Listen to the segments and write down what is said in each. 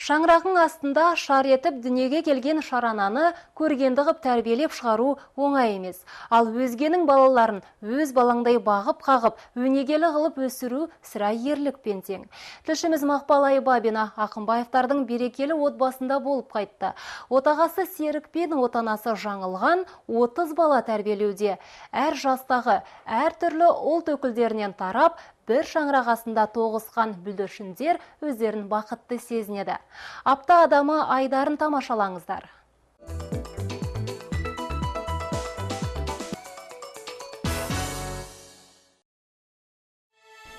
Шаңырағың астында шар етіп дүниеге келген шарананы көргенді ғып тәрбиелеп шығару оңай емес. Ал өзгенің балаларын өз балаңдай бағып қағып, өнегелі қылып өсіру сірә ерлікпен тең. Тілшіміз Мақпал Айбабина Ақынбаевтардың берекелі отбасында болып қайтты. Отағасы Серік пен отанасы Жаңылған 30 бала тәрбиелеуде. Әр жастағы, әр түрлі ұлт өкілдерінен тарап, бір шаңырақ астында тоғысқан бүлдіршіндер өздерін бақытты сезінеді. Апта адамы айдарын тамашалаңыздар.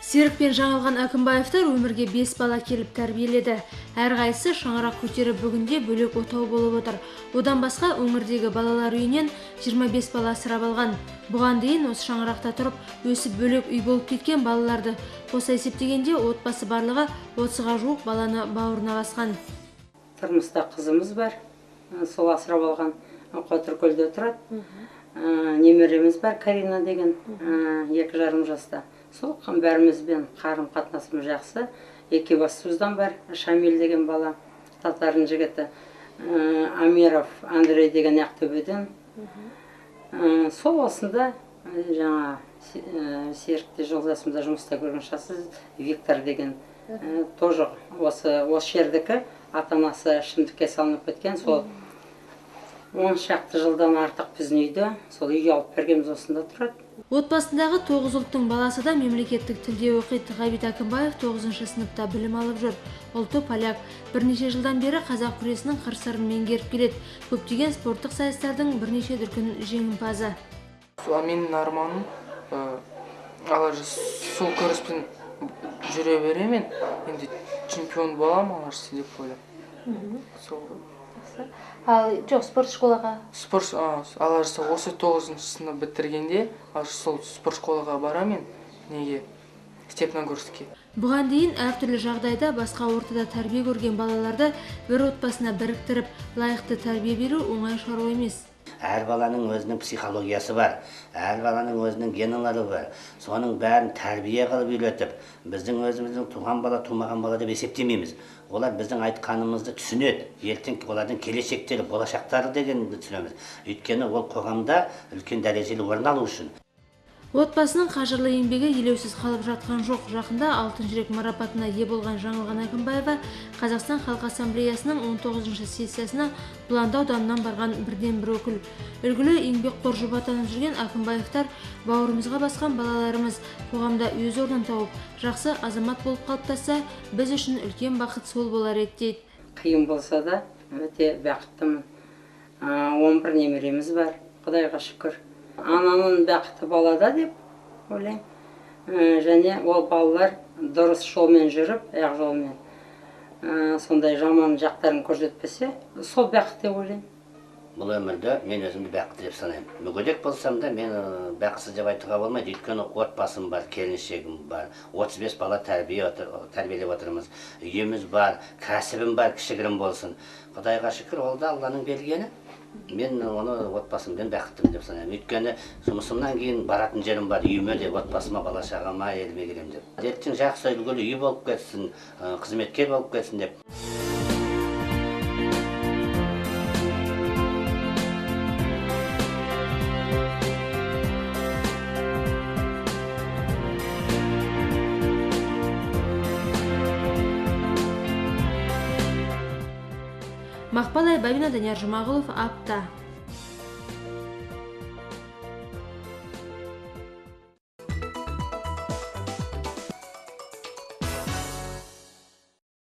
Серік пен Жаңылған Әкімбаевтар өмірге 5 бала келіп тәрбиеледі. Әрқайсысы шаңырақ көтеріп бүгінде бөлек отау болып отыр. Одан басқа өңірдегі балалар үйінен 25 бала асырап алған. Бұған дейін осы шаңырақта тұрып, өсіп бөлек үй болып кеткен балаларды қоса есептегенде отбасы барлығы 30-ға жуық баланы бауырына басқан. Тұрмыста қызымыз бар, сол асырап алған, Қотыркөлде тұрады. Немереміз бар, Карина деген, 2,5 жаста. Сол бәрімізбен қарым қатынасымыз жақсы. Екібастұздан бар Шамил деген бала, татардың жігіті, Амиров Андрей деген Ақтөбеден. Сол осында жаңа Серікте жолдасымда жұмыста көрген шығарсыз, Виктор деген тоже осы жердікі, ата-анасы Шымтікке салынып кеткен. Сол 10 шақты жылдан артық біздің үйде, сол үй алып бергенбіз, осында тұрады. Отбасындағы 9 ұлттың баласы да мемлекеттік тілде оқиды. Ғабит Әкімбаев 9-шы сыныпта білім алып жүр. Ұлты поляк. Бірнеше жылдан бері қазақ күресінің қыр-сырын меңгеріп келеді. Көптеген спорттық сайыстардың бірнеше дүркін жеңімпазы. Менің арманым сол күреспен жүре беремін. Енді чемпион боламын алар деп ойлаймын. Сол. Ал жоқ, спорт школаға? Спорт, алар осы 9-шы сынып бітіргенде, сол спорт школаға барамын, неге? Степногорскке. Бұған дейін әртүрлі жағдайда басқа ортада тәрбие көрген балаларды бір отбасына біріктіріп, лайықты тәрбие беру оңай шаруа емес. Әр баланың өзінің психологиясы бар, әр баланың өзінің генолары бар. Соның бәрін тәрбие қылып үйретіп, біздің өзіміздің туған бала, тумаған бала деп есептемейміз. Олар біздің айтқанымызды түсінеді. Ертең олардың келешектері, болашақтары дегенді түсінеміз. Өйткені ол қоғамда үлкен дәрежелі орын алу үшін. Отбасының қажырлы еңбегі елеусіз қалып жатқан жоқ. Жақында Алтын жүрек марапатына ие болған Жаңылған Әкімбаева Қазақстан Халқы Ассамблеясының 19-шы сессиясына Бұланды ауданынан барған бірден-бір өкіл. Үлгілі еңбекқор жұп атанып жүрген Әкімбаевтар бауырымызға басқан балаларымыз қоғамда өз орнын тауып, жақсы азамат болып қалыптасса, біз үшін үлкен бақыт сол болар еді дейді. Қиын болса да өте бақыттымын. 11 немереміз бар, Құдайға шүкір. Ананың бақыты балада деп ойлаймын. Және ол балалар дұрыс жолмен жүріп, ақ жолмен, сондай жаман жақтарын көрсетпесе, сол бақыт деп ойлаймын. Бұл өмірде мен өзімді бақытты деп санаймын. Мүгедек болсам да мен бақытсыз деп айтуға болмайды. Өйткені отбасым бар, келіншегім бар, 35 бала тәрбиелеп отырмыз. Үйіміз бар, кәсібім бар, кішігірім болсын. Құдайға шүкір, ол да Алланың бергені. Мен оны отбасыммен бақыттымын деп санаймын. Өйткені жұмысымнан кейін баратын жерім бар, үйіме деп, отбасыма, бала шағама, еліме келемін деп. Ертең жақсы үлгілі үй болып кетсін, қызметкер болып кетсін деп. Мақпал Айбабина, Данияр Жұмағұлов, Апта.